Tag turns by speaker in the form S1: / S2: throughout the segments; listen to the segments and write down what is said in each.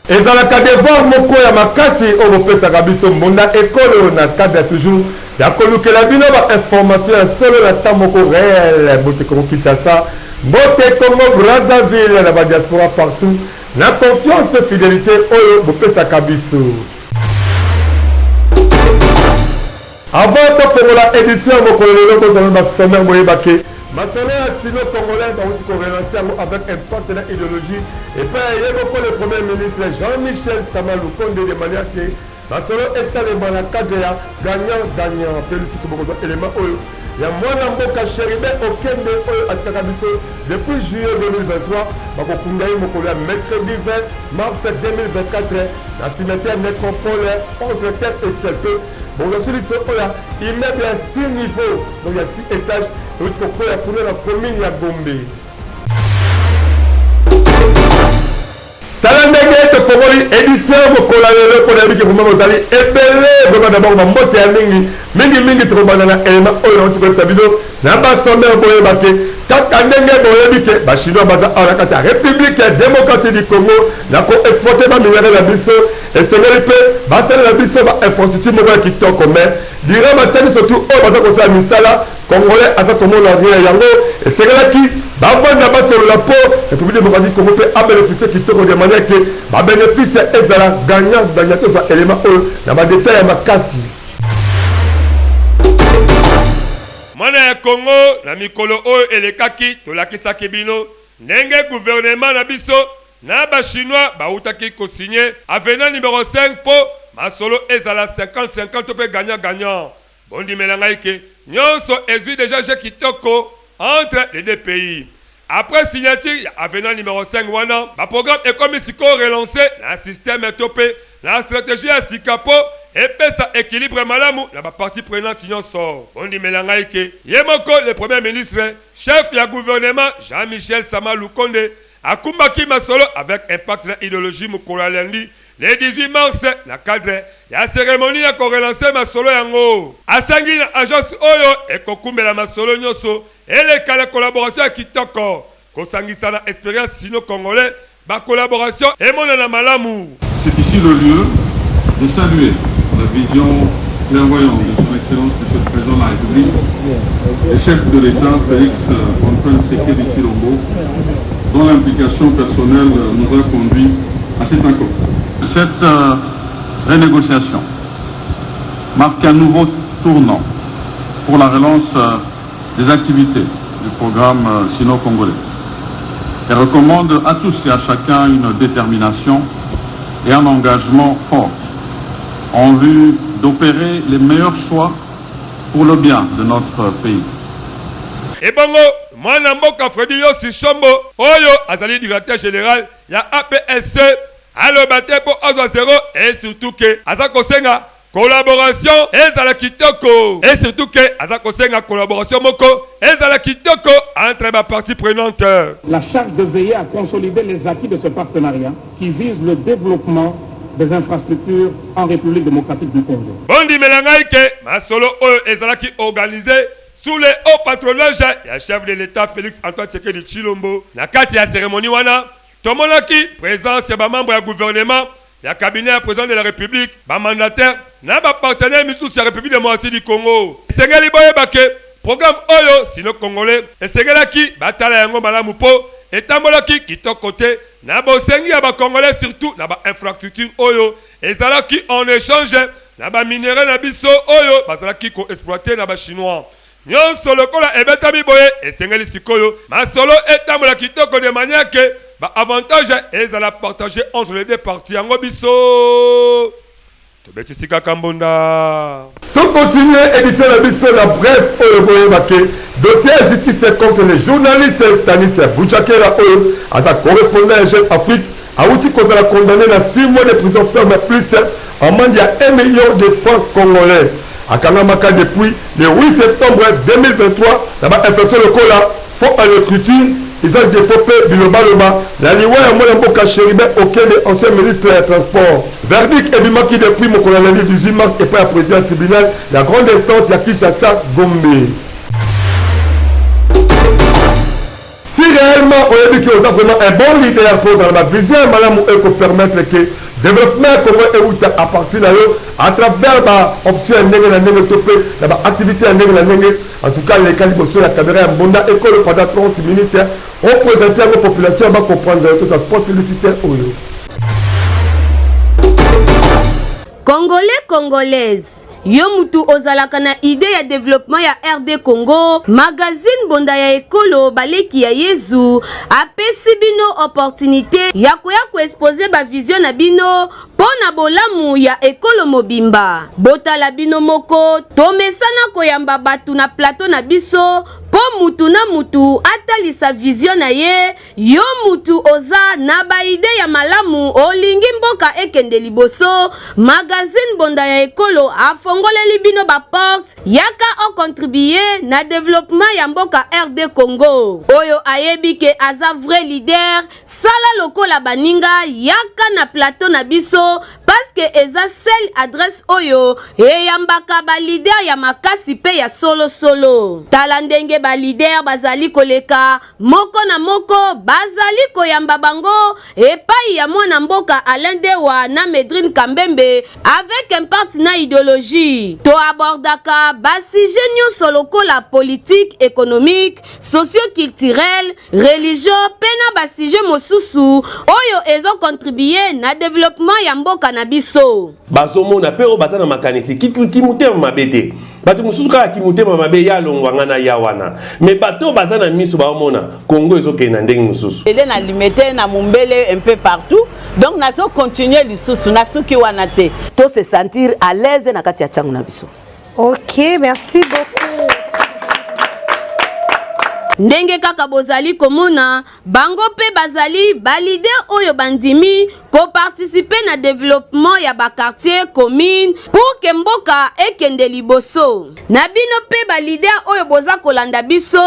S1: Ezalaka devoir moko ya makasi oyo bopesaka biso mbonda ekolo na cadre ya toujours ya kolukela bino ba information ya solo na temps moko réel. Mbote Congo Kinshasa, mbote Congo Brazzaville na ba diaspora partout na confiance mpe fidelité oyo bopesaka biso. Avant tofongola edition ya mokolo lelo, bozala na basommaire boyeba ke masolo ya sino congolais bauti korelancer yango avec impact na idéologie epai ya ye moko le premier ministre Jean-Michel Sama Lukonde, de manière ke masolo esalema na cadre ya gagnant gagnant. Mpe lisusu bokozwa élément oyo ya mwana mboka Chérubin Okende oyo atikaka biso depuis juillet 2023. Bakokunda ye mokolo ya mercredi 20 mars 2024 na cimetière Nécropole entre terre et ciel. Mpe bokozwa liso oyo ya immeuble ya 6 niveau, donc ya 6 étage, euti kokwea kuna na commune ya Gombe. Tala ndenge tofongoli édition mokolo ya lelo mpo nayebi ke vraiment bozali ebele. Vraiment d'abord bambote ya mingi mingi mingi. Tokobanda na élément oyo nauti koyebisa bino na basommaire. Boyeba ke kaka ndenge boyebi ke Bachinois baza awa na kati ya République démocratique du Congo na koexporter baminerais na biso, esengeli mpe basalela biso bainfrastructure moko ya kitoko. Mais durant batali surtout oyo baza kosala misala, Congolais aza komona rien. Yango esengelaki bavanda, basolola mpo République démocratique Congo mpe abénéficie kitoko, de manière ke babénéfice ezala gagnant gagnant. Tozwa élément oyo na badétail ya makasi.
S2: Mwana ya Kongo, na mikolo oyo elekaki tolakisaki bino ndenge gouvernement na biso na Bachinois bautaki kosigner avenant numéro 5 mpo masolo ezala 50-50 to mpe gagnant gagnant. Bondimela ngai ke nyonso ezwi déjà jeu kitoko entre les deux pays. Après signature ya avenant numéro 5 wana, baprogramme ekomi sikoyo relancé na système to mpe na stratégie ya sika mpo epesa équilibre malamu na bapartie prenante nyonso. Bondimela ngai ke ye moko le premier ministre, chef ya gouvernement, Jean-Michel Sama Lukonde, akumbaki masolo avec impact na idéologie mokolo ya lundi le 18 mars na cadre ya cérémonie ya korelancer masolo yango. Asangi na agence oyo ekokumbela masolo nyonso eleka na collaboration ya kitoko, kosangisa na expérience sino congolais, bacollaboration emonana malamu.
S3: C'est ici le lieu de saluer la vision clairvoyante de son Excellence Monsieur le Président de la République et chef de l'État Félix Antoine Tshisekedi Tshilombo, dont l'implication personnelle nous a conduit à cet accord. Cette renégociation marque un nouveau tournant pour la relance des activités du programme sino-congolais et recommande à tous et à chacun une détermination et un engagement fort en vue d'opérer les meilleurs choix pour le bien de notre pays.
S2: Ebongo mwana mboka Fredi Yosi Shombo oyo azali directeur général ya APSC aloba te mpo azwa zero, et surtout ke aza kosenga collaboration ezala kitoko, et surtout ke aza kosenga collaboration moko ezala kitoko entre bapartie prenante.
S4: La charge de veiller à consolider les acquis de ce partenariat qui vise le développement des infrastructures en République démocratique du Congo.
S2: Bondimela ngai ke masolo oyo ezalaki organisé sous le haut patronage ya chef de l'État Félix Antoine Tshisekedi Tshilombo. Na kati ya cérémonie wana tomonaki présence ya bamembre ya gouvernement, ya cabinet ya président de la République, bamandataire na bapartenaire misusu ya République démocratique du Congo. Esengeli boyeba ke programme oyo sino congolais esengelaki batala yango malamu mpo etambolaki kitoko te na bosengi ya Bacongolais, surtout na bainfrastructure oyo ezalaki en échange na baminerais na biso oyo bazalaki koexploiter na Bachinois. Nyonso lokola ebetami boye, esengeli sikoyo masolo etambola kitoko de manière ke baavantage ezala partage entre les deux parties. Yango biso tobetisi kaka mbonda.
S1: Tocontinue édition na biso na bref oyo. Boyeba ke dossier ya justice contre le journaliste Stanis Bujakera oyo aza correspondant ya Jeune Afrique awuti kozala condamné na 6 mois de prison ferme plus amende ya 1 million de francs congolais. Akangamaka depuis le 8 septembre 2023 na ba infractions lokola faux en ecriture, usage de faux mpe bilobaloba na liwa ya mwana mboka Cherubin Okende, ancien ministre ya transport. Verdict ebimaki depuis mokolo ya lundi 18 mars epai ya president ya tribunal ya grande instance ya Kinshasa Gombe. Si réellement oyebi que oza vraiment un bon leader mpo ozala na vision ya malamu eko permettre que développement ya Congo euta à partir na yo à travers ba option ya ndenge na ndenge to mpe na ba activité ya ndenge na ndenge, en tout cas leka liboso ya caméra ya Mbonda Ekolo pendant 30 minutes, opresente yango, population ba comprendre toza spot publicitaire oyo.
S5: Congolais, Congolaise, yo mutu ozalaka na idee ya developpement ya RD Congo, magazine Mbonda ya Ekolo Baleki ya Yezu apesi bino opportunite ya koya ko exposer ba vision na bino mpo na bolamu ya ekolo mobimba. Botala bino moko, tomesana koyamba batu na plateau na biso mpo mutu na mutu atalisa vision na ye. Yo mutu oza na ba idee ya malamu, olingi mboka ekende liboso, magazine Mbonda ya Ekolo afongoleli bino ba portes, yaka o contribuer na developpement ya mboka RD Congo. Oyo ayebi ke aza vrai leader, sala lokola baninga, yaka na plateau na biso parce que eza seule adresse oyo eyambaka ba leader ya makasi pe ya solo solo. Tala ndenge ba leader bazali koleka Moko na moko bazali koyamba bango epayi ya mwana mboka Alain Dewa na Medrine Kambembe avec impact na ideologie. To abordaka ba sujets nionso lokola politique, economique, socio-culturel, religion pe na ba sujets mosusu oyo ezo contribuer na developpement ya mboka na biso.
S6: Bazomona pe oyo baza na makanisi kimotema mabe te. Bato mosusu kaka kimotema mabe, ya longwa nga na ya wana, mais bato oyo baza na miso baomona Congo ezokende na ndenge mosusu.
S7: Ele na Limete, na Mumbele, un peu partout. Donc nazo continuer lisusu, nasuki wana te.
S8: To se sentir à l'aise na kati ya tshangu na biso.
S9: Ok, merci beaucoup.
S5: Ndenge kaka bozali komona, bango pe bazali ba leader oyo bandimi ko participer na developpement ya ba quartiers, communes pour que mboka ekende liboso. Na bino pe ba leader oyo boza kolanda biso,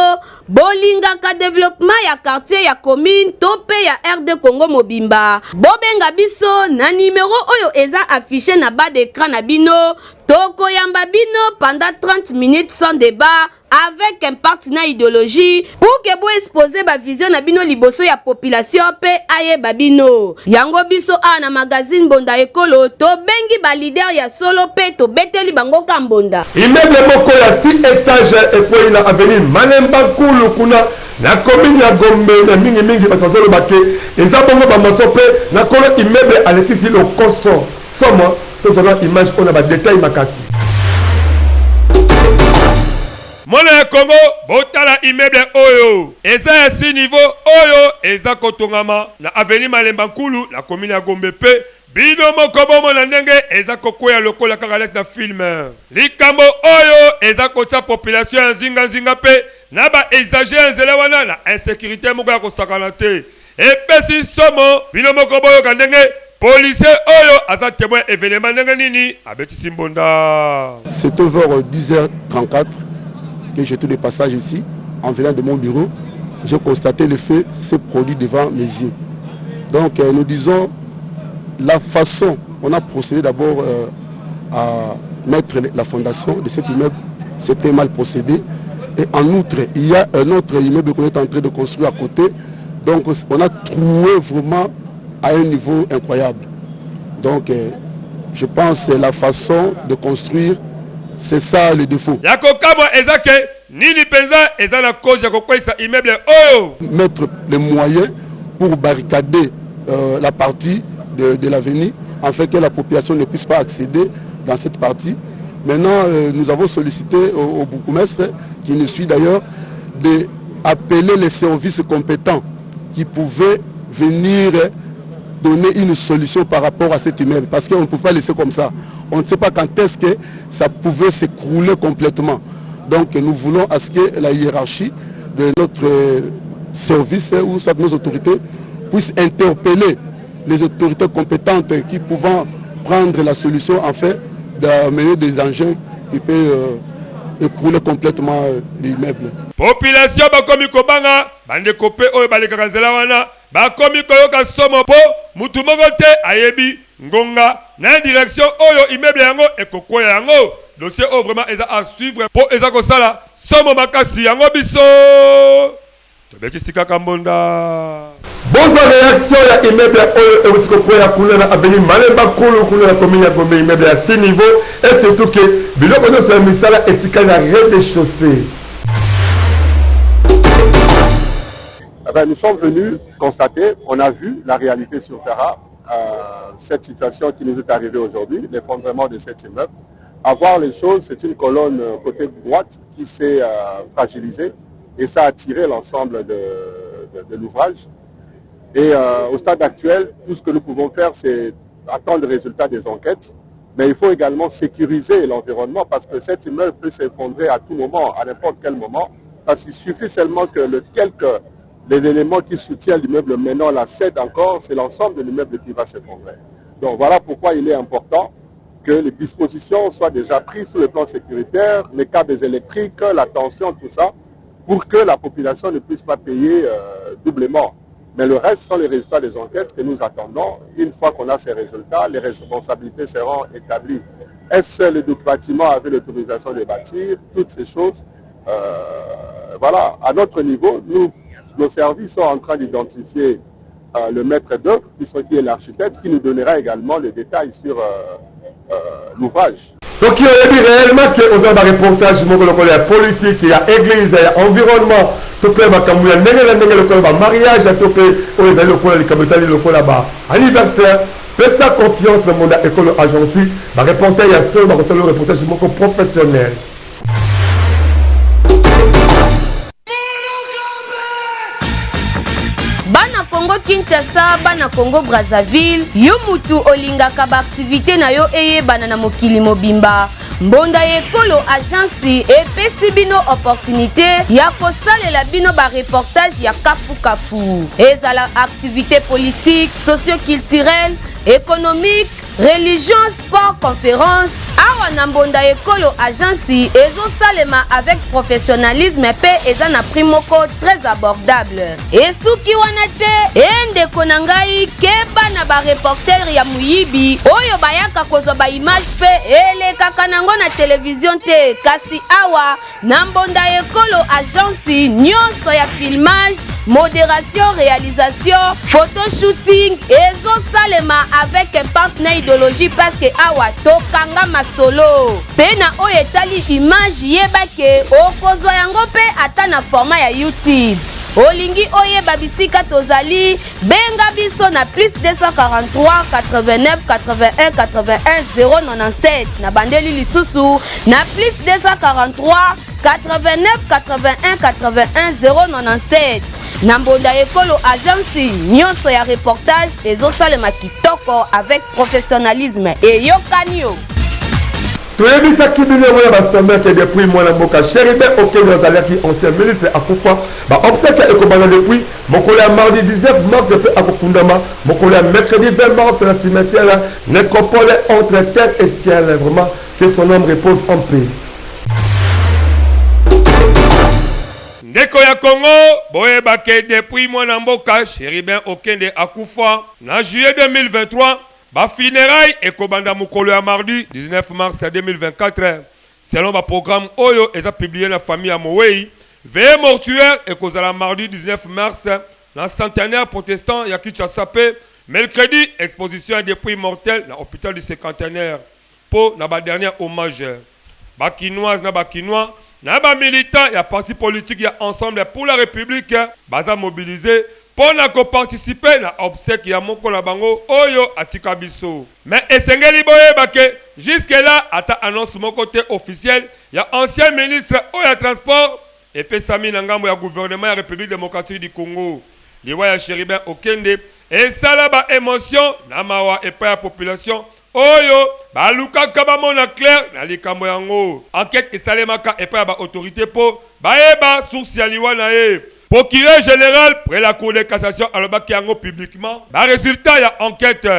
S5: bolingaka developpement ya quartier, ya commune to pe ya RD Congo mobimba, bobenga biso na numero oyo eza affiche na bas d'ecran na bino, tokoyamba bino pendant 30 minutes sans debat, avec impact na ideologie pour que bo exposer ba vision na bino liboso ya population pe ayeba bino. Yango biso awa na magazine Mbonda Ekolo tobengi ba leader ya solo pe tobeteli bango ka mbonda.
S1: Immeuble moko ya 6 etages ekweyi na avenue Malemba Nkulu kuna na commune ya Gombe na mingi mingi bato bazoloba ke eza bongo ba maçon pe na kolo immeuble alekisi lokoso somo. Tozwa na image oyo na ba details makasi.
S2: Mwana ya Congo, botala immeuble oyo eza ya 6 niveau oyo eza kotongama na avenue Malemba Nkulu na commune ya Gombe pe bino moko bomona ndenge eza kokweya lokola kaka neti na film. Likambo oyo eza kotia population ya nzinga nzinga pe na ba usagers ya nzela wana na insecurite moko ya kosakana te. Epesi somo, bino moko boyoka ndenge policier oyo aza temoin ya evenement ndenge nini abetisi mbonda.
S10: C'etait vers 10h34 que j'etais de passage ici, en venant de mon bureau, j'ai constate le fait s'est produit devant mes yeux. Donc nous disons la façon on a procédé d'abord à mettre la fondation de cet immeuble, c'était mal procédé. Et en outre, il y a un autre immeuble qu'on est en train de construire à côté. Donc on a troué vraiment à un niveau incroyable. Donc je pense que la façon de construire, c'est ça le défaut.
S2: Ya kokamwa eza ke nini penza eza na cause ya kokweyisa immeuble oyo?
S10: Mettre les moyens pour barricader la partie de l'avenue afin que la population ne puisse pas accéder dans cette partie. Maintenant, nous avons sollicité au bourgmestre, qui nous suit d'ailleurs, de appeler les services compétents qui pouvaient venir donner une solution par rapport à cet immeuble, parce qu'on ne peut pas laisser comme ça. On ne sait pas quand est-ce que ça pouvait s'écrouler complètement. Donc nous voulons à ce que la hiérarchie de notre service ou soit nos autorités puissent interpeller les autorités compétentes qui pouvant prendre la solution afin d'amener des engins il peut euh, écrouler complètement euh, l'immeuble.
S2: Population bakomi kobanga, bandeko mpe oyo balekaka nzela wana bakomi koyoka somo mpo mutu moko te ayebi ngonga na direction oyo immeuble yango ekokweya. Yango dossier oyo vraiment eza à suivre mpo eza kosala somo makasi. Yango biso tobetisi kaka mbonda.
S1: Bozwa réaction ya immeuble oyo euti kokwea kuna na avenue Malemba Kulu, kuna na commune ya Gombe, immeuble ya 6 niveau, et surtout que biloko nyonso ya misala etikali na rez-de-chaussée.
S10: Eh ben, nous sommes venus constater, on a vu la réalité sur terrain, cette situation qui nous est arrivée aujourd'hui, l'effondrement de cet immeuble. À voir les choses, c'est une colonne côté droite qui s'est fragilisée et ça a attiré l'ensemble de l'ouvrage. Et au stade actuel, tout ce que nous pouvons faire, c'est attendre le résultat des enquêtes. Mais il faut également sécuriser l'environnement parce que cet immeuble peut s'effondrer à tout moment, à n'importe quel moment. Parce qu'il suffit seulement que les éléments qui soutiennent l'immeuble maintenant la cèdent encore, c'est l'ensemble de l'immeuble qui va s'effondrer. Donc voilà pourquoi il est important que les dispositions soient déjà prises sur le plan sécuritaire, les câbles électriques, la tension, tout ça, pour que la population ne puisse pas payer doublement. Mais le reste sont les résultats des enquêtes que nous attendons. Une fois qu'on a ces résultats, les responsabilités seront établies. Est-ce le bâtiment avait l'autorisation de bâtir? Toutes ces choses. Voilà, à notre niveau, nous, nos services sont en train d'identifier le maître d'œuvre, qui est l'architecte, qui nous donnera également les détails sur l'ouvrage.
S1: Soki oyebi réellement ke oza na bareportage moko lokola ya politique, ya église, ya environnement, to mpe makambo ya ndenge na ndenge lokola bamariage, to mpe oyo ezali lokola likambo etali lokola ba anniversaire, pesa confiance na Monda Ekolo Agence. Bareporter ya solo bakosala reportage moko professionnel.
S5: Bana Congo Kinshasa, bana Congo Brazzaville, yo mutu olingaka baaktivité na yo eyebana na mokili mobimba, Mbonda ya Ekolo Agence epesi bino opportunité ya kosalela bino bareportage ya kafukafu, ezala activité politique, socio-culturelle, économique, religion, sport, conférence. Awa na Mbonda Ekolo Agence ezosalema avec professionnalisme mpe eza na prix moko très abordable. Esuki wana te e, ndeko na ngai, keba na bareporter ya moyibi oyo bayaka kozwa baimage mpe elekaka nango na televizio te. Kasi awa na Mbonda Ekolo Agence, nyonso ya filmage, modération, réalisation, photoshooting ezosalema avec impact na idéologie, parce que awa tokanga masolo. Mpe na oyo etali image, yeba ke okozwa yango mpe ata na format ya YouTube. Olingi oyeba bisika tozali, benga biso na plus 243 89 81 81 097. Na bandeli lisusu, na plus 243 89 81 81 097. Na Mbonda Ekolo Agence, nyonso ya reportage ezosalema kitoko avec professionnalisme. Eyokani yo.
S1: Toyebisaki bino yango ya basomber ke depuis mwana mboka Chérubin Okende, azalaki ancien ministre, akufa, baobsèques ekobanda depuis mokolo ya mardi 19 mars mpe akokundama mokolo ya mercredi 20 mars na cimetière Nécropole Entre Terre et Ciel. Vraiment, que son âme repose en paix.
S2: Ndeko ya Congo, boyeba ke depuis mwana mboka Chérubin Okende akufa na juillet 2023, bafunérailles ekobanda mokolo ya mardi 19 mars ya 2024, selon baprogramme oyo eza publié na famille ya mowei. Veillée mortuaire ekozala mardi 19 mars na Centenaire protestant ya Kinshasa, mpe mercredi exposition ya dépouille mortel na Hôpital du Cinquantenaire mpo na badernier hommage. Bakinoise na Bakinois na bamilitant ya parti politique ya Ensemble pour la République baza mobilisé mpo na koparticiper na obsèque ya moko na bango oyo atika biso. Mais esengeli boyeba ke jusque là ata annonce moko te officielle ya ancien ministre oyo ya transport epesami na ngambo ya gouvernement ya République démocratique du Congo. Liwa ya Chérubin Okende esala baémotion na mawa epai ya population oyo balukaka bamona clair na likambo yango. Enquête esalemaka epai ya baautorité mpo bayeba source ya liwa na ye. Procureur général près la Cour de cassation alobaki yango publiquement, baresultat ya enquête.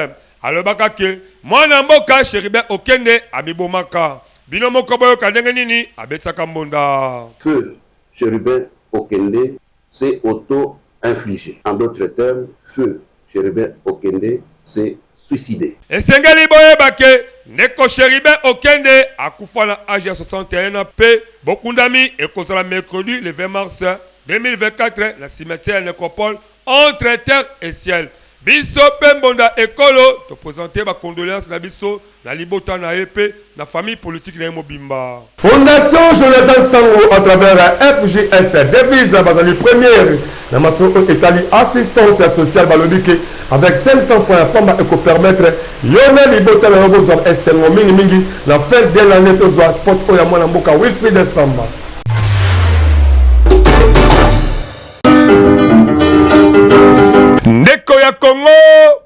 S2: Alobaka ke mwana mboka Chérubin Okende amibomaka. Bino moko boyoka ndenge nini abetisaka mbonda.
S11: Feu Cherubin Okende s'est auto inflige, en d'autres termes feu Cherubin Okende s'est suicide.
S2: Esengeli boyeba ke ndeko Cherubin Okende akufa na age ya 61 ans mpe bokundami ekozala mercredi le 20 mars 2024 na cimetière ya Necropole entre terre et ciel. Biso mpe mbonda ekolo to presenter ba condoleances na biso na libota na ye mpe na famille politique na ye mobimba.
S1: Fondation Jonathan Sango à travers FJS Devise bazali première na masolo oyo etali assistance ya sociale balobi ke avec 500 francs ya pamba eko permettre yo na libota na yo bozwa esengo mingi mingi na fin de l'année tozwa spot oyo ya mwana mboka Wilfried Samba.
S2: Ndeko ya Congo,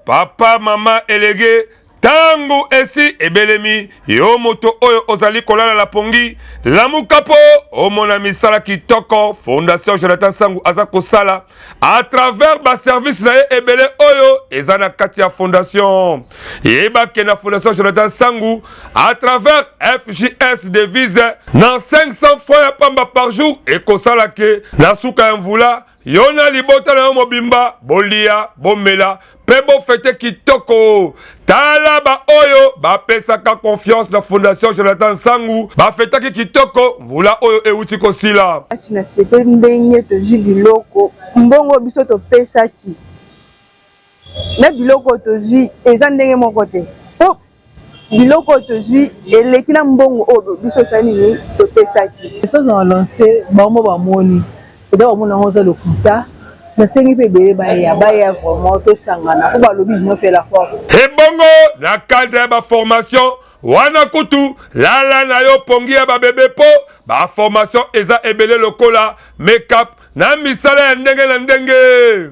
S2: papa, mama, elege, tango esi ebelemi, yo moto oyo ozali kolala na pongi, lamuka po omona misala kitoko Fondation Jonathan Sangu aza kosala à travers ba service na ye ebele oyo eza na kati ya fondation. Yeba ke na Fondation Jonathan Sangu à travers FJS devise na 500 francs ya pamba par jour ekosala ke na suka ya mvula yo na libota na yo mobimba bolia bomela mpe bofete kitoko. Tala baoyo bapesaka confiance na Fondation Jonathan Nsangu bafetaki kitoko mvula oyo euti kosila.
S12: Kasi nasepeli ndenge tozwi biloko, mbongo biso topesaki na biloko oyo tozwi eza ndenge moko te po biloko oyo tozwi eleki na mbongo oyo biso osali nini topesaki.
S13: Message na lance bango bamoni eza bamoni yango eza lokuta nasengi mpe ebele baya baya vraiment tosangana mpo balobi union fait la force.
S2: Ebongo na cadre ya ba formation wana kutu lala na yo pongi ya ba bebe po ba formation eza ebele lokola make-up na misala ya ndenge na ndenge.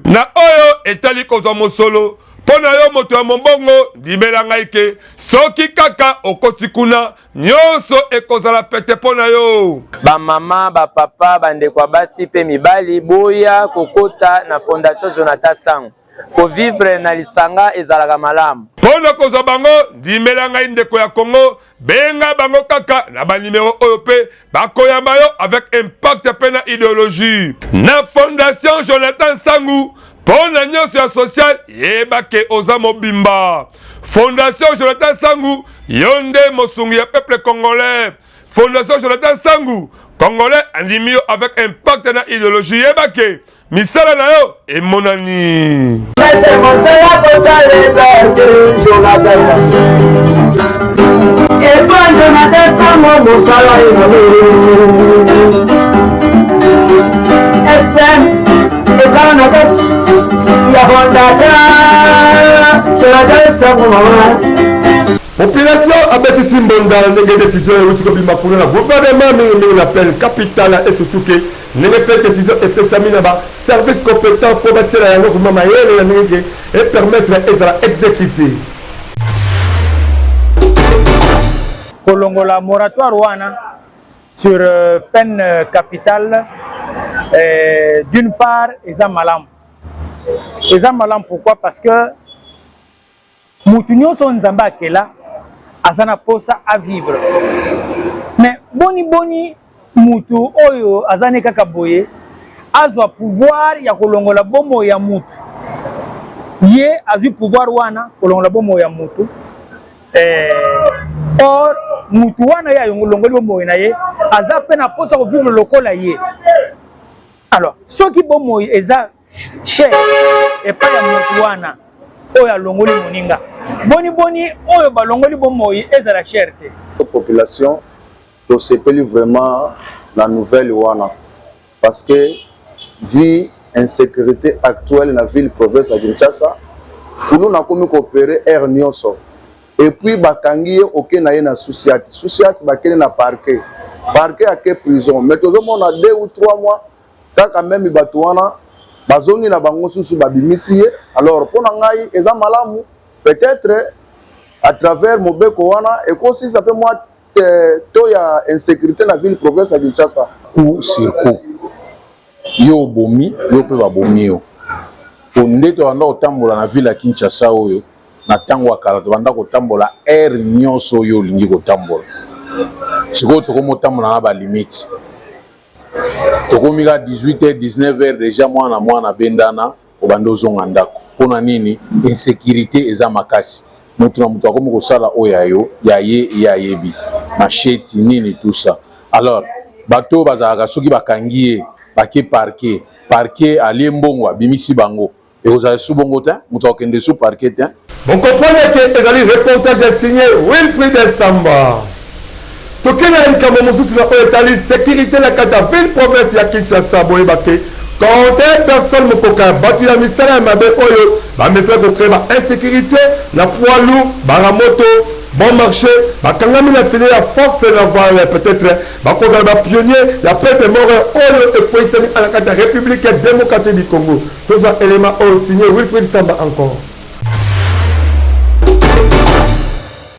S2: Na oyo etali kozwa mosolo mpo na yo moto ya mombongo, ndimela ngai ke soki kaka okoti kuna, nyonso ekozala pete mpo na yo.
S14: Ba mama, ba papa, ba ndeko ya basi pe mibali, boya kokota na Fondation Jonathan Sango. Ko vivre na lisanga ezalaka malamu.
S2: Mpo na kozwa bango, ndimela ngai ndeko ya Congo, Benga bango kaka na ba numero oyo pe bakoyamba yo avec impact pe na ideologie. Na Fondation Jonathan Sangu po na nyonso ya social yeba ke oza mobimba. Fondation Jonathan Sangu yo nde mosungi ya peuple congolais. Fondation Jonathan Sangu congolais andimi yo avec impact na ideologie yeba ke Misala na yo emonani.
S15: Mosala kosala eza te Jonathan Sango. Epa Jonathan Sango mosala ezali. SPM eza na kati ya fondation Jonathan Sango mama.
S1: Population abetisi mbonda ndenge decision euti kobima kuna na gouvernement mingimingi na plaine capitale et surtout ke Ndenge mpe decision epesami na ba services competents mpo batiela yango vraiment mayele na ndenge ke e permettre ezala execute.
S16: Kolongola moratoire wana sur peine capitale d'une part eza malamu, eza malamu pourquoi? Parce que Mutu nionso oyo Nzambe akela aza na posa a vivre mais boni boni mutu oyo aza ne kaka boye azwa pouvoir ya kolongola bomoi ya mutu ye azwi pouvoir wana kolongola bomoi ya mutu eh, or mutu wana ye alongoli bomoi na ye aza pe na posa kovivre lokola ye alors soki bomoi eza cher epai ya moto wana oyo alongoli moninga, boni boni oyo balongoli bomoi ezala cher te?
S17: Population tosepeli vraiment na nouvelle wana parce que vu insecurite actuelle na ville province ya Kinshasa kuluna akomi ko operer heure nionso et puis bakangi ye oke na ye na sous-ciat sous-ciat bakende na parquet parquet ake prison mais tozomona deux ou trois mois Kaka meme batu wana bazongi na bango susu babimisi ye alors pona ngai eza malamu peut etre à travers mobeko wana ekosisa pe mwa taux ya insecurite na ville province ya Kinshasa.
S18: Coup sur coup yo obomi yo pe babomi yo po nde tobanda kotambola na ville ya Kinshasa oyo na tango ya kala tobanda kotambola heure nionso oyo olingi kotambola. Sikoyo tokomi otambola na ba limite. Tokomi ka 18 heures 19 heures deja mwana mwana bendana obandi ozonga ndako. Pona nini? Insecurite eza makasi. Mutu na mutu akomi kosala oyo ya yo ya ye ye ayebi. Machette nini tout ça. Alors bato oyo bazalaka soki bakangi ye bake parquet, parquet alie mbongo abimisi bango. Ekozala lisusu bongo te, moto akokende lisusu parquet te.
S1: Bo comprendre que ezali reportage ya signe Wilfried Samba. Tokende na likambo mosusu na oyo etali securite na kati ya ville province ya Kinshasa. Boyeba ke 41 personnes mokoka ya bato ya misala ya mabe oyo bamesana kocree ba insécurité na poids lourd baramoto bon marché bakangami na filet ya force navale peut-être bakozala ba pionnier ya peine de mort oyo ekweisami na kati ya République démocratique du Congo. Tozwa elema oyo signé Wilfried Samba encore.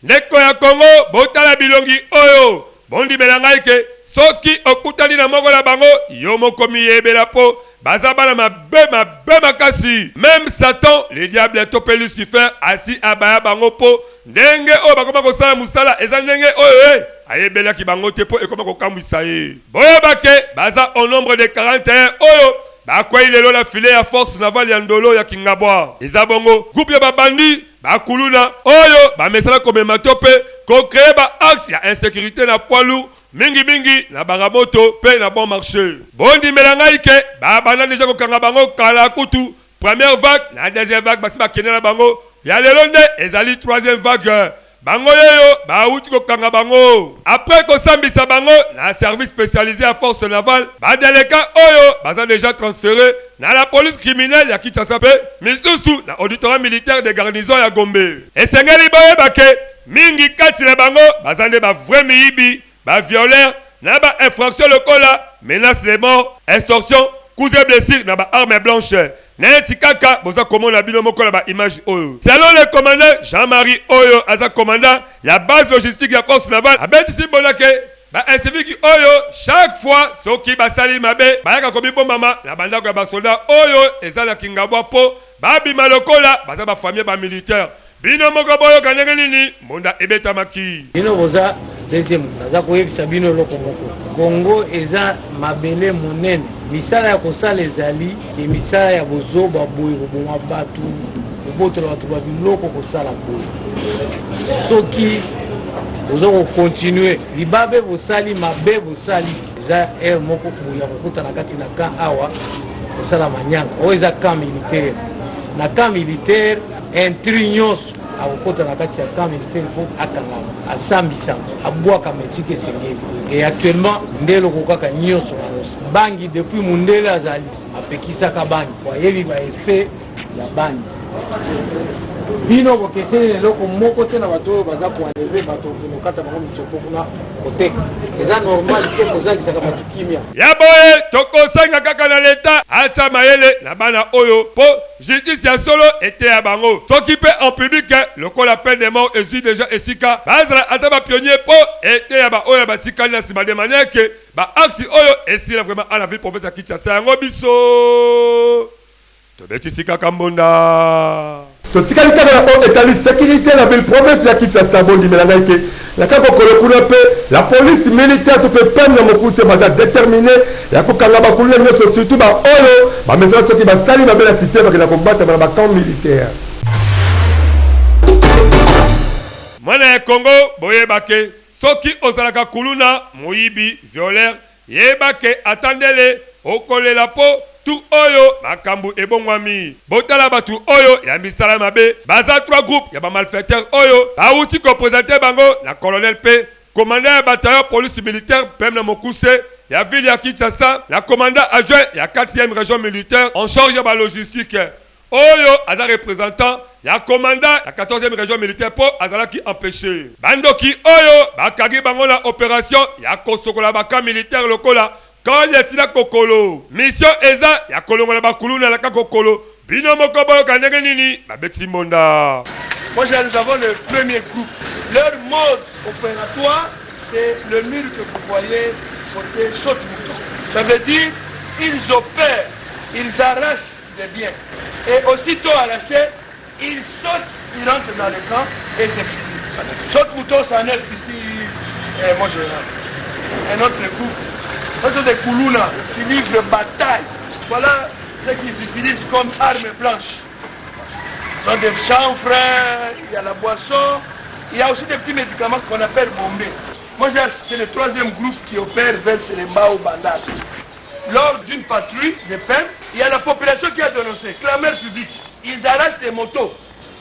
S2: Ndeko ya Congo, botala bilongi oyo, bondimela ngai ke soki okutani na moko na bango, yo moko miyebela po baza bana mabe mabe makasi. Meme Satan le diable to pe Lucifer asi abaya bango po ndenge oyo bakoma kosala musala eza ndenge oyo ye ayebelaki bango te po ekoma kokamwisa ye. Boyeba ke baza au nombre de 41 oyo bakwei lelo na filet ya force navale ya Ndolo ya Kingabwa. Eza bongo groupe ya ba bandits Ba kuluna oyo bamesana komema to pe ko creer ba axes ya insecurite na poids lourd mingi mingi na Baramoto pe na Bon Marche. Bondimela ngai ke ba banda dejà kokanga bango kala kutu première vague na deuxième vague basi bakenda na bango ya lelo nde ezali troisième vague Bango yeyo bawuti kokanga bango après kosambisa bango na service specialise ya force navale. Ba delinquants oyo baza dejà transferes na la police criminelle ya Kinshasa mpe misusu na auditorat militaire de garnison ya Gombe. Esengeli boyeba ke mingi kati na bango baza nde ba vrais miyibi ba violeurs na ba infractions lokola menace de mort, extorsion, coups et blessures na ba armes blanches neti kaka boza komona bino moko na ba images oyo. Selon le commandant Jean-Marie oyo aza commandant ya base logistique ya force navale abetisi mbonda ke ba inciviques oyo chaque fois soki basali mabe bayaka komibombama na ba ndako ya ba soldats oyo eza na Kingabwa mpo babima lokola baza ba famille ba militaires. Bino moko boyoka ndenge nini mbonda ebetamaki.
S19: Bino boza deuxième, naza koyebisa bino eloko moko, Congo eza mabele monene, misala ya kosala ezali ke misala ya bozoba boye, koboma bato, kobotola bato ba biloko, kosala boye. Soki boza kocontinue libabe, bosali mabe, bosali eza heure moko boye ya kokutana kati na camp awa kosala manyanga. Oyo eza camp militaire, na camp militaire Intrus nyonso akokota na kati ya camp militaire il faut akangama, asambisama, abwakama esika esengeli. Et actuellement nde eloko kaka nyonso bangi depuis mundele azali apekisaka bangi po ayebi ba effet ya bangi. Bino bokeseni na eloko moko te na bato oyo baza koenleve bato kokende kokata bango mitsopo kuna koteka. Eza normal te kozangisaka bato kimia.
S2: Ya boye tokosenga kaka na l'etat atia mayele na bana oyo po Justice ya solo eteya bango soki pe en public lokola peine de mort ezui dejà esika bazala ata ba pionnier po eteya ba oyo batikali na sima de manière que ba axes oyo esila vraiment a la ville province ya Kinshasa yango biso tobetisi kaka mbonda.
S1: Totikali kaka na oyo etali securite na ville province ya Kinshasa. Bondimela ngai ke na kaka kokolo kuna mpe la police militaire to mpe PEM na mokuse baza determine ya kokanga bakuluna nyonso surtout ba oyo bamesana soki basali mabe na cite bakenda kobatama na ba camp militaire.
S2: Mwana ya Congo boyeba ke soki ozalaka kuluna, moyibi, violeur, Yeba ke ata ndele okolela po tour oyo makambu ebongwami. Botala batu oyo ya misala mabe baza trois groupes ya ba malfaiteurs oyo bawuti ko presenter bango na colonel pe commandant ya bataillon police militaire PM na mokuse ya ville ya Kinshasa na commandant adjoint ya quatrième region militaire en charge ya ba logistique Oyo aza representant ya commandant ya 14e region militaire po azalaki empeche. Ba ndoki oyo bakangi bango na operation ya kosokola ba camps militaires lokola camp lieutenant Kokolo. Mission eza ya kolongola ba kuluna na camp Kokolo. Bino moko boyoka ndenge nini babetisi mbonda.
S20: Moi, nous avons le premier groupe. Leur mode opératoire, c'est le mur que vous voyez côté saute-mouton. Ça veut dire, ils opèrent, ils arrachent des biens. Et aussitôt arraché, ils sautent, ils rentrent dans le camp et c'est fini. Saute-mouton, ça neuf ici, et moi je rentre. un autre groupe. Ce sont des Koulouna qui livrent bataille. Voilà ce qu'ils utilisent comme armes blanches. Ce sont des chanvres, il y a la boisson, il y a aussi des petits médicaments qu'on appelle bombés. Moi, c'est le troisième groupe qui opère vers Selembao Bandal. Lors d'une patrouille de peine, il y a la population qui a dénoncé, clameur publique. Ils arrachent les motos,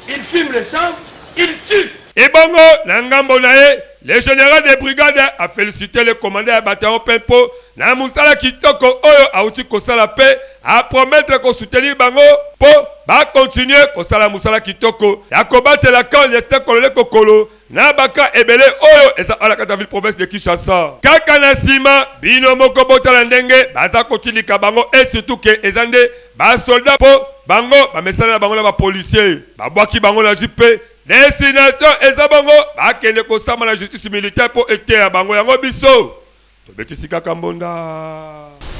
S20: ils fument le sang, ils tuent.
S2: Ebongo na ngambo na ye, le general de brigade a felicite le commandant ya bataillon pe mpo na mosala kitoko oyo awuti kosala mpe a promettre ko soutenir bango mpo ba continuer kosala mosala kitoko ya kobatela camp Lieutenant Colonel Kokolo na ba camps ebele oyo eza awa na kati ya ville province de Kinshasa. Kaka na sima, bino moko botala ndenge baza kotindika bango et surtout que eza nde ba soldats mpo bango bamesana na bango na ba policiers. Babwaki bango na jeep mpe destination eza bongo bakende kosamba na justice militaire mpo eteya bango yango biso tobetisi kaka mbonda.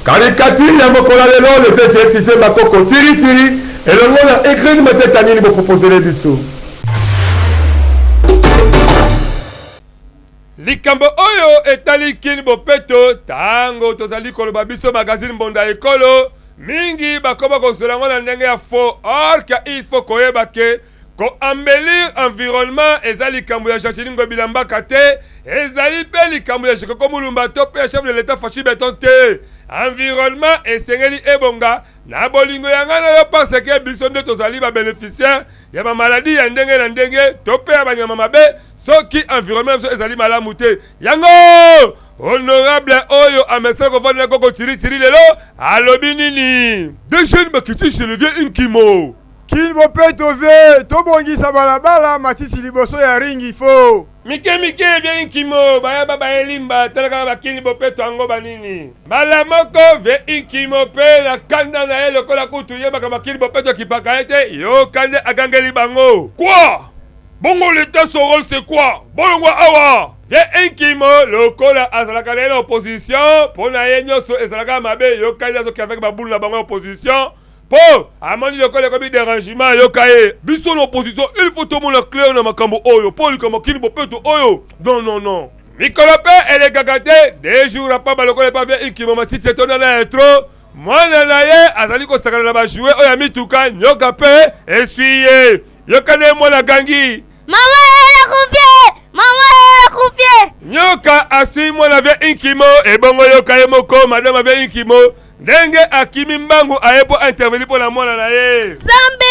S1: Caricature ya mokolo ya lelo le vieux JCG Bakoko tiri tiri elongo na Egrine Mateta nini boproposele biso?
S2: Likambo oyo etali Kin Bopeto, tango tozali koloba biso magazine Mbonda Ekolo, mingi bakoma kozwela yango na ndenge ya faux or que il faut koyeba que Ko embellir environnement eza likambo ya Gentiny Ngobila Mbaka te, ezali pe likambo ya Gecoco Mulumba to pe ya chef de l'Etat Fatshi Beton te. Environnement esengeli ebonga na bolingo ya ngai na yo parce que biso nde tozali ba beneficiaires ya ba maladies ya ndenge na ndenge to pe ya ba nyama mabe soki environnement na biso ezali malamu te. Yango honorable oyo amesana kovanda na koko Thierry Thierry lelo alobi nini? Des jeunes bakiti chez le vieux Nkimo.
S21: Kin bopeto vie tobongisa balabala matiti liboso ya ring faut.
S2: Mike mike vie nkimo baya ba baye limba tala kaka ba kini bopeto yango ba nini mbala moko vie nkimo pe na kanda na ye lokola kutu ye makambo ya kini bopeto akipaka ye te yoka nde agangeli bango quoi bongo l'etat son role c'est quoi bolongwa awa vie nkimo lokola azalaka na ye na opposition po na ye nyoso ezalaka mabe yoka nde azoki avec ba boule na bango ya opposition Po amoni lokola ekomi derangement yoka ye. Biso na opposition il faut tomona clair na makambo oyo po likambo ya kin bopeto oyo non non non. Mikolo pe elekaka te, deux jours ya pamba lokola epa vieux Ikimo matiti etonda na etro, mwana na ye azali kosakana na ba jouets oyo ya mituka, nyoka pe eswi ye. Yoka nde mwana agangi.
S5: Mama nakufi! Mama nakufi!
S2: Nyoka aswi mwana vieux Ikimo, ebongo yoka ye moko madame vieux Ikimo Ndenge akimi mbangu aye po intervenir po na mwana na ye.
S5: Nzambe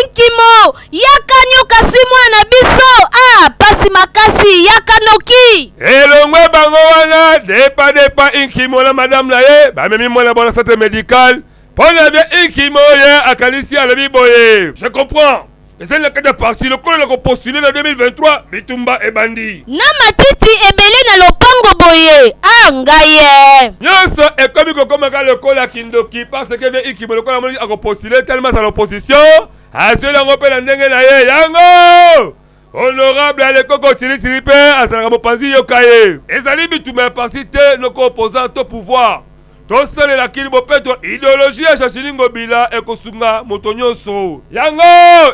S5: Inkimo yaka nyoka aswi mwana na biso ah pasi makasi yaka noki.
S2: Elongwe bango wana depa depa Inkimo na madame na ye bamemi mwana bona centre medical po na vieux Inkimo ye akanisi alobi boye je comprends Ezali na kati ya parti lokola na ko postuler na 2023 bitumba ebandi.
S5: Na matiti ebele na lopango boye ah ngai eh.
S2: Nionso ekomi kokoma kaka lokola kindoki parce que vieux Ikimo lokola amonaki ako postuler tellement azala opposition azueli yango pe na ndenge na ye yango honorable Alekoko Siri Siri pe azalaka mopanzi yoka ye. Ezali bitumba ya parti te noko opposant to pouvoir. Tosalela kin bopeto ideologie ya Gentiny Ngobila ekosunga moto nyonso. Yango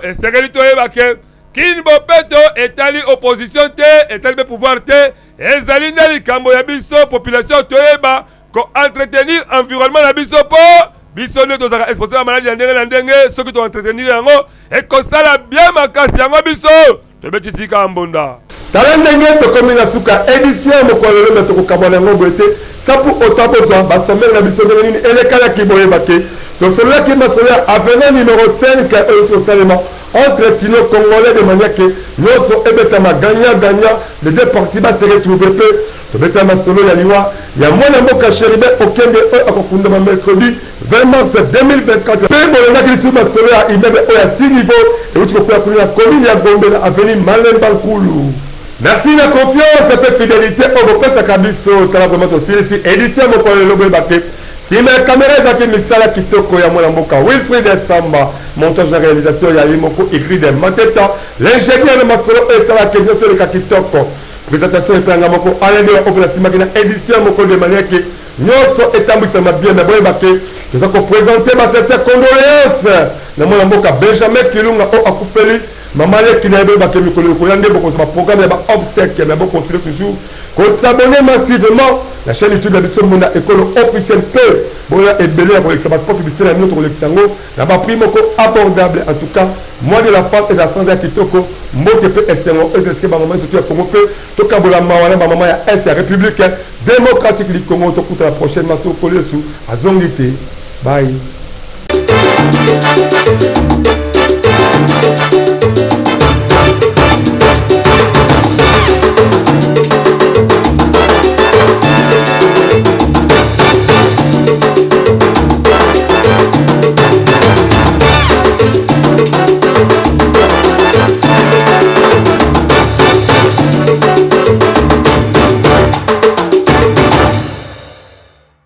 S2: esengeli toyeba ke kin bopeto etali opposition te, etali pe pouvoir te, ezali nde likambo ya biso population toyeba ko entretenir environnement na biso po biso nde tozalaka expose na maladi ya ndenge na ndenge. Soki to entretenir yango ekosala bien makasi. Yango biso Tobetisi kaka mbonda.
S1: Tala ndenge tokomi na suka edition ya mokolo lelo mais tokokabwana yango boye te sans pour autant bozwa ba sommaire na biso ndenge nini elekalaki boyeba ke tosololaki masolo ya avenant numero 5 oyo euti kosalema entre sino congolais de manière ke nyonso ebetama gagnant gagnant les deux parties ba se retrouver mpe tobeta masolo ya liwa ya mwana mboka Chérubin Okende oyo akokundama mercredi 20 mars 2024 mpe bolandaki lisusu masolo ya immeuble oyo ya 6 niveau euti kokwea kuna na commune ya Gombe na avenue Malemba Nkulu. Merci na confiance mpe fidelite oyo bopesaka biso. Tala vraiment tosilisi edition ya mokolo lelo boyeba te nsima ya kamera ezalaki misala kitoko ya mwana mboka Wilfried Samba, montage na réalisation ya ye moko Igride Mateta, l'ingénieur na masolo oyo esalaki nyonso eleka kitoko. Présentation epai ya nga moko Alain Dewa oyo nasimaki na edition ya mokolo de manière que Nionso etambwisama bien mais boyeba ke toza ko presenter ba sincères condoleances na mwana mboka Benjamin Kilunga oyo akufeli mama leki na ye. Boyeba ke mikolo ekoya nde bokozwa ba programme ya ba obsèques mais bo continuer toujours ko s'abonner massivement. Na chaîne YouTube ya biso Mbonda Ekolo officiel mpe boya ebele ya kolekisa ba spot publicité na bino, tokolekisa yango na ba prix moko abordable. En tout cas, mois de la femme eza sanza ya kitoko, mbote mpe esengo ezeske ba mama surtout ya Congo mpe tokabola mawa na ba mama ya Est ya République démocratique du Congo. Tokutana prochainement soki Nkolo Yesu azongi te. Bye.